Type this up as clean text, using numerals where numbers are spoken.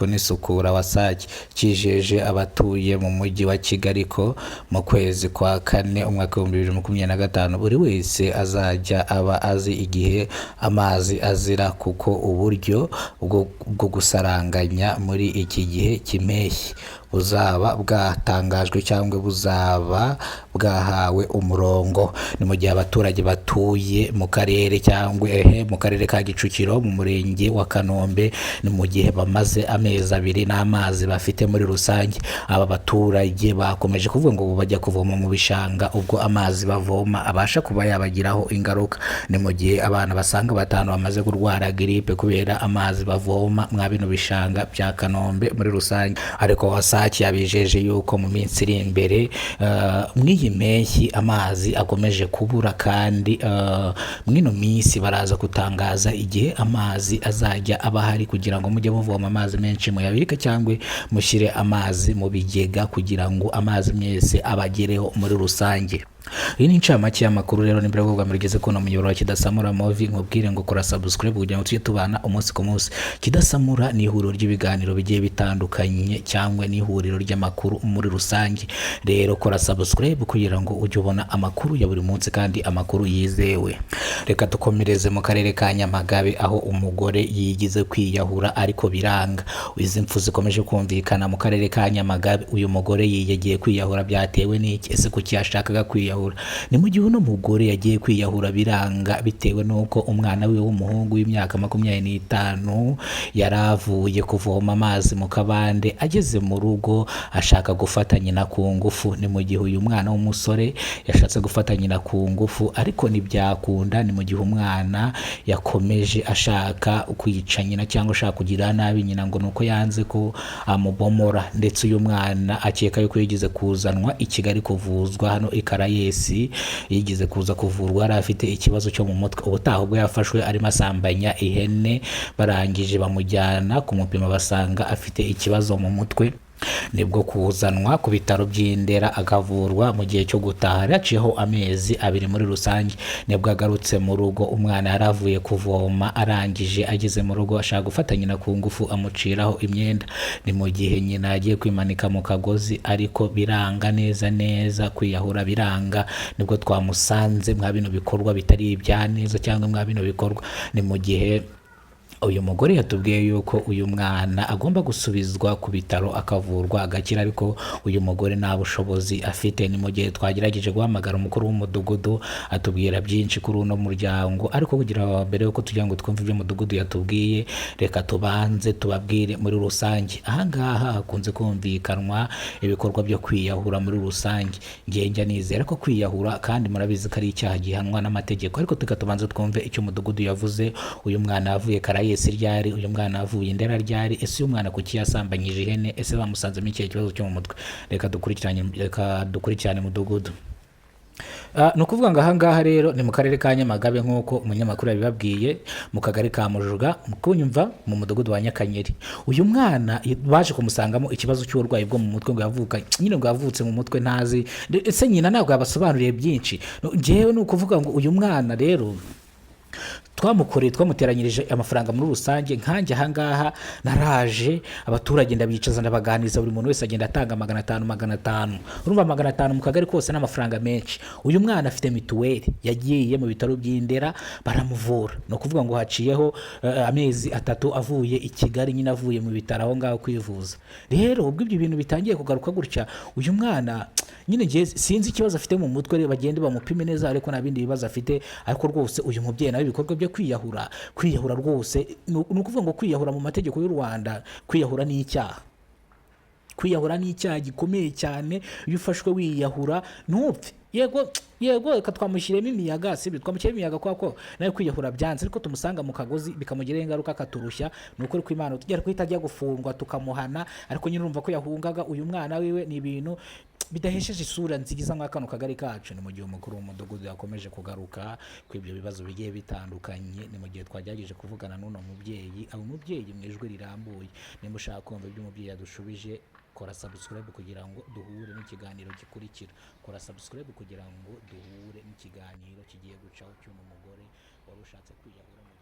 N'isukura WASAC cyijeje abatuye mu mujyi wa Kigali ko mu kwezi kwa kane umwaka 2025 buri wese azajya aba azi igihe amazi azira, kuko uburyo bwo gusaranganya muri iki gihe cy'impeshyi buzaba bwatangajwe cyangwa buzaba bwahawe umurongo. Ni mu gihe abaturage batuye mu karere cyangwa mu karere ka Kicukiro, mu murenge wa Kanombe, ni mu gihe bamaze amezi 2 n'amazi bafite muri rusange. Aba baturage bakomeje kuvuga ngo bajya kuvoma mu bishanga, ubwo amazi bavoma abasha kuba yabagiraho ingaruka. Ni mu gihe abana basaga 5 bamaze kurwara giripe kubera amazi bavoma mwa bino bishanga bya Kanombe muri rusange. Ariko WASAC yabijeje yuko mu minsi iri imbere, mw'iyi mpeshyi, amazi akomeje kubura, kandi mw'ino minsi baraza gutangaza igihe amazi azajya aba ahari, kugira ngo mujye muvoma amazi menshi muyabike cyangwa mushyire amazi mu bigega, kugira ngo amazi mwese abagereho muri rusange. Iyi ni incamake y'amakuru. Rero nimbere bwa mbere ugeze kuno muyoboro wa Kidasamura Movie, nkubwire ngo kora subscribe kugira ngo tujye tubana umunsi ku munsi. Kidasamura ni ihuriro ry'ibiganiro bigiye bitandukanye cyangwa ni ihuriro ry'amakuru muri rusange. Rero kora subscribe kugira ngo ujye ubona amakuru ya buri munsi kandi amakuru yizewe. Reka dukomereze mu karere ka Nyamagabe, aho umugore yigize kwiyahura ariko biranga. Izi mfu zikomeje kumvikana mu karere ka Nyamagabe. Uyu mugore yiyagiye kwiyahura byatewe n'iki? Ese kuki yashakaga kwiyahura? Ni mu gihe uno mugore yagiye kwiyahura biranga, bitewe n'uko umwana we w'umuhungu w'imyaka 25 yari avuye kuvoma amazi mu kabande, ageze mu rugo ashaka gufata nyina ku ngufu. Ni mu gihe uyu mwana w'umusore yashatse gufata nyina ku ngufu ariko ntibyakunda. Ni mu gihe umwana yakomeje ashaka kwica nyina cyangwa ashaka kugira nabi nyina, ngo ni uko yanze ko amubomora. Ndetse uyu mwana akeka yuko yigeze kuzanwa i Kigali kuvuzwa hano i Karayesi, yigeze kuza kuvurwa yari afite ikibazo cyo mu mutwe. Ubutaha ubwo yafashwe arimo asambanya ihene, barangije bamujyana kumupima basanga afite ikibazo mu mutwe, nibwo kuzanwa ku bitaro by'Indera akavurwa. Mu gihe cyo gutaha yaciyeho amezi 2 muri rusange, nibwo agarutse mu rugo. Umwana yari avuye kuvoma, arangije ageze mu rugo ashaka gufata nyina ku ngufu, amuciraho imyenda. Ni mu gihe nyina yagiye kwimanika mu kagozi ariko biranga neza neza, kwiyahura biranga. Nibwo twamusanze mwa bino bikorwa bitari ibya neza cyangwa mwa bino bikorwa. Ni mu gihe uyu mugore yatubwiye yuko uyu mwana agomba gusubizwa ku bitaro akavurwa agakira, ariko uyu mugore nta bushobozi afite. Ni mu gihe twagerageje guhamagara umukuru w'umudugudu, atubwira byinshi kuri uno muryango. Ariko kugira ngo mbere yuko tugira ngo twumve ibyo umudugudu yatubwiye, reka tubanze tubabwire muri rusange. Ahangaha hakunze kumvikanwa ibikorwa byo kwiyahura muri rusange. Ngiye njya nizera ko kwiyahura, kandi murabizi ko ari icyaha gihanwa n'amategeko, ariko reka tubanze twumve icyo umudugudu yavuze. Uyu mwana yavuye Karayesi ryari? Uyu mwana avuye Indera ryari? Ese uyu mwana kuki yasambanyije ihene? Ese bamusanzemo ikihe kibazo cyo mu mutwe? Reka dukurikirane mudugudu. Ni ukuvuga ngo ahangaha rero ni mu karere ka Nyamagabe, nk'uko umunyamakuru yabibabwiye, mu kagari ka Mujuga, mu kunyumva, mu mudugudu wa Nyakanyeri. Uyu mwana baje kumusangamo ikibazo cy'uburwayi bwo mu mutwe, ngo yavuka nyine, ngo yavutse mu mutwe ntazi. Ese nyina ntabwo yabasobanuriye byinshi. Njyewe ni ukuvuga ngo uyu mwana rero twamukoreye, twamuteranyirije amafaranga muri rusange. Nkanjye ahangaha naraje, abaturage ndabicaza, ndabaganiriza, buri muntu wese agenda atanga 500 500. Urumva 500 mu kagari kose ni amafaranga menshi. Uyu mwana afite mituweli, yagiye mu bitaro by'Indera baramuvura. Ni ukuvuga ngo haciyeho amezi 3 avuye i Kigali nyine, avuye mu bitaro aho ngaho kwivuza. Rero ubwo ibyo bintu bitangiye kugaruka gutya, uyu mwana nyine ngiye sinzi ikibazo afite mu mutwe, bagende bamupime neza, ariko nta bindi bibazo afite. Ariko rwose uyu mubyeyi nawe ibikorwa byo kwiyahura, kwiyahura rwose ni ukuvuga ngo kwiyahura mu mategeko y'u Rwanda, kwiyahura ni icyaha. Kwiyahura ni icyaha gikomeye cyane. Iyo ufashwe wiyahura ntupfe, yego yego, reka twamushyiremo imiyaga, sibyo? Twamushyiremo imiyaga kubera ko nawe kwiyahura byanze, ariko tumusanga mu kagozi bikamugiraho ingaruka, akaturushya. Ni ukuri kw'Imana tugera guhita ajya gufungwa tukamuhana, ariko nyine urumva ko yahungaga uyu mwana wiwe. Ni ibintu bidahesheje isura nziza nka kano kagari kacu. Ni mu gihe umukuru w'umudugudu yakomeje kugaruka ku ibyo bibazo bigiye bitandukanye. Ni mu gihe twagerageje kuvugana n'uno mubyeyi, abo mubyeyi mu ijwi rirambuye. Nimba ushaka kumva ibyo umubyeyi yadushubije, kora subscribe kugira ngo duhure n'ikiganiro gikurikira. Kora subscribe kugira ngo duhure n'ikiganiro kigiye gucaho cy'uno mugore wari ushatse kwiyahura.